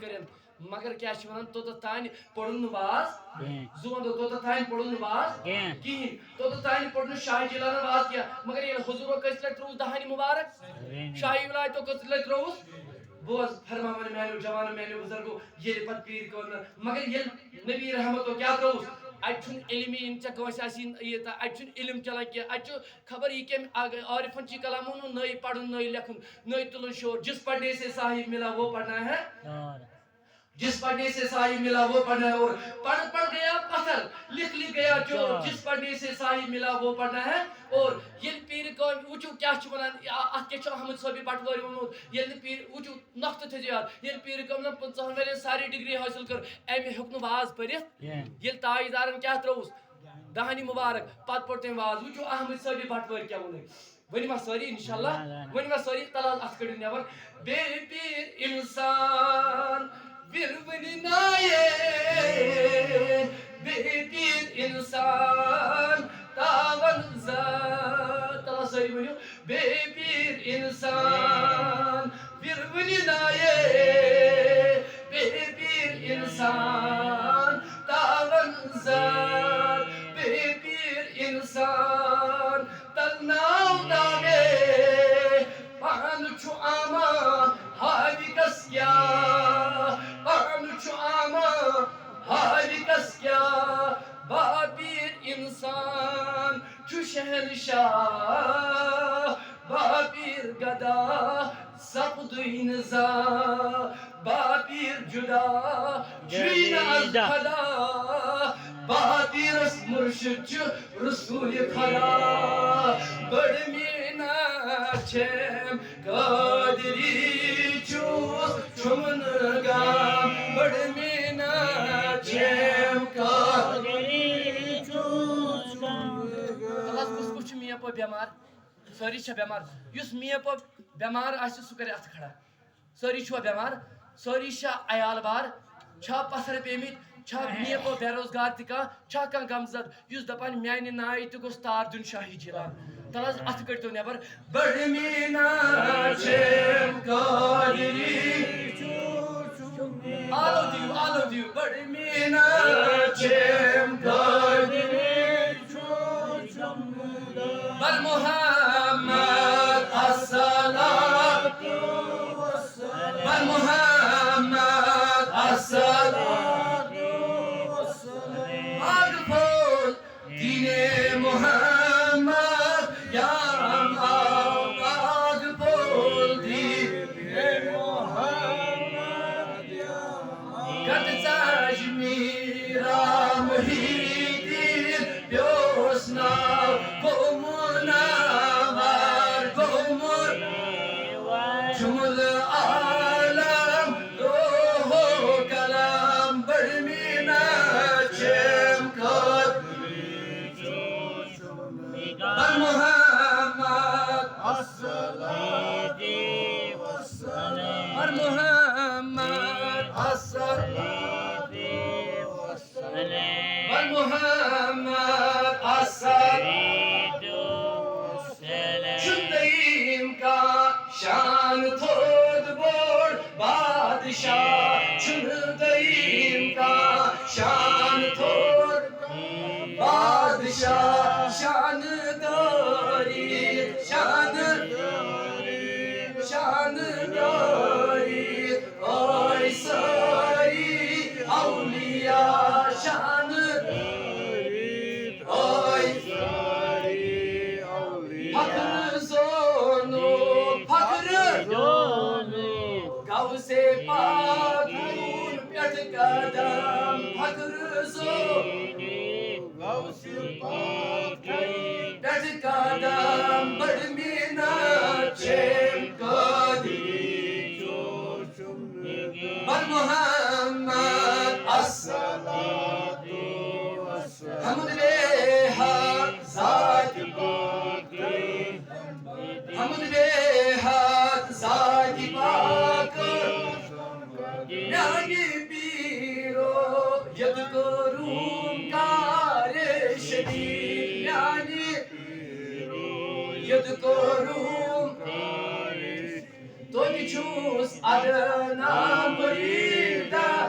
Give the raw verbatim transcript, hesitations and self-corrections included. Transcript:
کٔرِتھ۔ مگر کیٛاہ چھِ وَنان، توٚتَتھ تانۍ پوٚرُن نہٕ واز۔ کینٛہہ۔ زٕ وَنہٕ دو، توٚتَتھ تانۍ پوٚرُن نہٕ واز کینٛہہ۔ کِہیٖنۍ۔ توٚتَتھ تانۍ پوٚر نہٕ شاہ جیٖلانَن واز کینٛہہ۔ مگر ییٚلہِ حضوٗرو کٔژِ لَٹہِ ترٛووُس دَہنہِ مُبارک؟ شاہی ولایتو کٔژِ لَٹہِ ترٛووُس؟ بوز، فرماوان میٛانیو جوانو، میٛانیو بُزرگو، ییٚلہِ پَتہٕ پیٖرِ کٲمہِ منٛز، مگر ییٚلہِ نبی رحمتو کیٛاہ ترٛووُس؟ اَتہِ چھُنہٕ علمی، یِم ژےٚ کٲنٛسہِ آسہِ یہِ، یہِ تہٕ اَتہِ چھُنہٕ علم چلان کینٛہہ۔ اَتہِ چھُ خبر یہِ کَمہِ آگ-، عارفَن چھِ کلامو نہٕ نٔے پَرُن، نٔے لیکھُن، نٔے تُلُن شور۔ جس پڑھنے سے صاحب ملا وہ پڑھنا ہے، اور جس پڑھنے سے صاحب ملا وہ پڑھنا ہے، اور پڑھ پڑھ گیا پتھر، لکھ لکھ گیا چور۔ چور۔ جس پڑھنے سے صاحب ملا وہ پڑھنا ہے، اور ییٚلہِ پیٖرِ کٲمہِ وٕچھِو کیٛاہ چھُ وَنان، آ-، اَتھ کیٛاہ چھُ احمد صٲبِ بٹوٲرۍ ووٚنمُت، ییٚلہِ نہٕ پیٖرِ وٕچھِو نۄقطہٕ تھٲیزیو یاد، ییٚلہِ پیٖرِ کٲمہِ پنٛژاہَن ؤرِین سارے ڈگری حٲصِل کٔر، أمۍ ہیوٚک نہٕ واز پٔرِتھ۔ کینٛہہ۔ ییٚلہِ تاجدارَن کیٛاہ ترٛووُس؟ دَہنہِ مُبارک، پَتہٕ پوٚر تٔمۍ واز۔ وٕچھِو احمد صٲبِ بٹوٲرۍ کیٛاہ ووٚنُکھ۔ ؤنِو وۄنۍ سٲری، اِنشاءاللہ۔ نہ، نہ، نہ۔ ؤنِو وۄنۍ سٲری، تَلہٕ حظ اَتھٕ کٔڑِو نٮ۪بر۔ بے پیٖر اِنسان وِروٕنہِ نایے، بے پیٖر اِنسان تاوَن زا۔ تَلہٕ حظ سٲری ؤنِو۔ بے پیٖر اِنسان وِروٕنہِ نایے، بے پیٖر اِنسان تاوَن زار، بے پیٖر اِنسان تَل ناو تاوے۔ پانہٕ چھُ آما حالِکَس کیٛاہ، پانہٕ چھُ آما حالِکَس کیٛاہ، باپیٖر اِنسان چھُ شہنشاہ، باپیٖر گدا سپدُے نہٕ زانٛہہ، باپیٖر جُدا چھُے نہٕ از خدا، باپیٖرس مُرشِد چھُ رسوٗلِ خدا۔ بٔڑ میٖنا چھیم قٲدری چھُس چھُم نہٕ غم، بٔڑ میٖنا چھیم قٲدری چھُس چھُم نہٕ غم۔ تَلہٕ حظ کُس کُس چھُ میٛٲنۍ پٲٹھۍ بٮ۪مار؟ سٲری چھا بٮ۪مار؟ یُس میٛٲنۍ پٲٹھۍ بٮ۪مار آسہِ سُہ کَرِ اَتھٕ کھڑا۔ سٲری چھُوا بٮ۪مار؟ سٲری چھا عیال بار؟ چھا پَتھر پیٚمٕتۍ؟ چھا میٛٲنۍ پٲٹھۍ بے روزگار تہِ کانٛہہ؟ چھا کانٛہہ غمزد یُس دَپان میٛانہِ ناوِ تہِ گوٚژھ تار دیُن شاہی جیٖلان؟ تَلہٕ حظ اَتھٕ کٔڑۍتو نٮ۪بر۔ بٔڑ میٖنا چھیم قٲدری۔ آلو دِیِو، آلو دِیِو۔ بٔڑ میٖنا چھیم قٲدری۔ بر محمد الصلاة، بر محمد الصلاة۔ آگ پھول دین محمد یام آو، آگ پھول دین محمد یام آو۔ گٹ ژاج میرا محی الدین پیوس ناو، گوٚو مناوار، گوٚو مُر-، جملہٕ عالم، روح و کلام، بڑ میٖنا چھیم قٲدر۔ بر محمد الصلاة والسلام۔ بر محمد الصلاة والسلام۔ بر محمد الصلاة والسلام۔ چھُنہٕ دوٚیِم کانٛہہ شان تھوٚد بوٚڑ بادشاہ، چھُنہٕ دوٚیِم کانٛہہ شان تھوٚد بادشاہ۔ شان دٲری، شان دٲری، شان دٲری، ٲے سٲری اولیاء۔ شان دٲری، ٲے فخر زونو، فخر غوثِ پاکُن پٮ۪ٹھ قدم، فخر زونو غوثِ پاکُن پٮ۪ٹھ قدم، بڑ میٖنا چھیم قٲدری۔ بر محمد الصلاة والسلام۔ حمد بے حد ذاتِ پاک، حمد بے حد ذاتِ پاک۔ میانہِ پیٖرو یوٚت کوٚروم کارِ شدید، میانہِ پیٖرو یوٚت کوٚروم کارِ، توتہِ چھُس ادنا۔